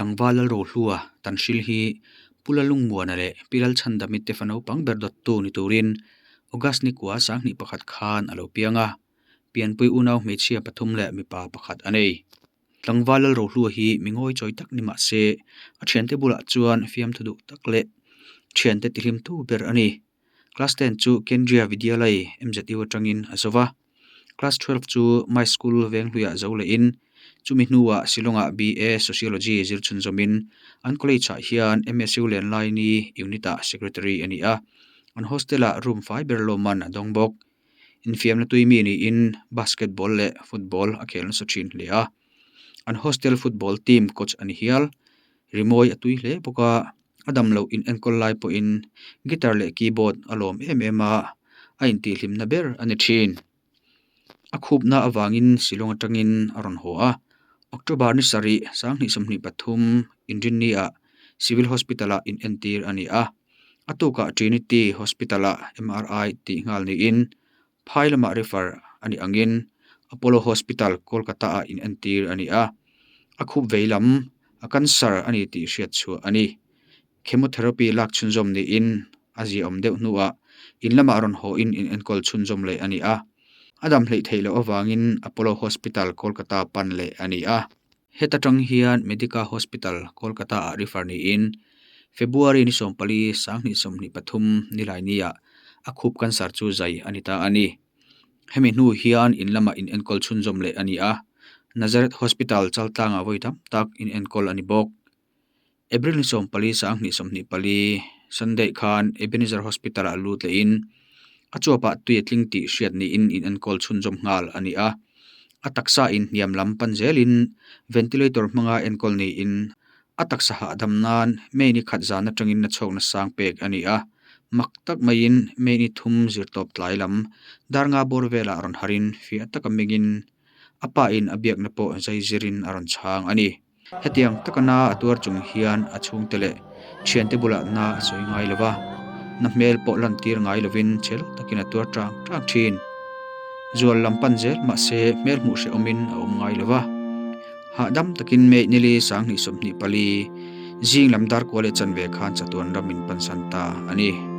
Tlangval Lalrohlua Tanhril hi Pu Lalungmuana leh Pi Lalchhandami te fa naupang ber dawttu ni turin August ni kua 21 khan a lo piang a, pianpui unau hmeichhia pathum leh mipa pakhat a nei. Tlangval Lalrohlua hi mi ngawi chawi tak ni mah se a thiante bulah chuan fiamthu duh tak leh thiante tihlimtu ber a ni. Class 10 chu Kendriya Vidyalay MZU atangin a zo va. Class 12 chu My School Venghluiah zo lehin chumi hnuah Shillong-ah BA Sociology zir chhunzawmin an college-ah hian MSU Lenlaini Unit-ah Secretary a ni a. An hostel-ah room fai ber lawmman a dawng bawk. Infiamna tui mi niin basketball leh football a khel nasa thin hle a. An hostel football team coach a ni hial. Rimawi a tui hle bawk a. A dam loh in enkawl lai pawhin guitar leh keyboard a lawm em em a, a intihhlimna ber a ni thin. A khupna avangin Shillong atangin a rawn haw a, October ni sarih 2023 Inrinni-ah Civil Hospital-ah inentir a ni a, a tukah Trinity Hospital-ah MRI tih nghal niin phai lamah refer a nih angin Apollo Hospital, Kolkata-ah inentir a ni a, a khup vei lam a cancer a ni tih hriat chhuah a ni. Chemotherapy lak chhunzawm niin a ziaawm deuh hnuah in lamah rawn hawhin inenkawl chhunzawm leh a ni a, a dam hleih theih loh avangin Apollo Hospital, Kolkata pan leh a ni a. Heta tang hian Medica Hospital, Kolkata-ah refer niin February ni 14, 2023 Nilainiah a khup cancer chu zai a ni ta a ni. Hemi hnu hian in lamah inenkawl chhunzawm leh a ni a, Nazareth Hospital Chaltlangah vawi tam tak inenkawl a ni bawk. April ni 14, 2024 Sunday khan Ebenezer Hospital-ah lut lehin a chuapah tui a tling tih hriat niin inenkawl chhunzawm nghal a ni a. A taksa inhniam lam pan zelin ventilator hmanga enkawl niin a taksa hahdam nan May ni khat zan atangin na chhawkna sang pek a ni a. Mak tak maiin May ni thum zirtawp tlai lam dar nga bawr velah rawn harin fiah taka mengin a pa in a biakna pawh zai zirin a rawn chhang a ni. Hetiang taka na a tuar chung hian a chhungte leh thiante bulah na a sawi ngai lo va, na hmel pawh lantir ngai lovin chhel takin a tuar tang tang thin. Zual lam pan zel mahse hmel hmuh hrehawmin a awm ngai lo va. Hahdam takin May nili 2024 zing lam dar kual leh chanve khan chatuan ram in pansan ta a ni.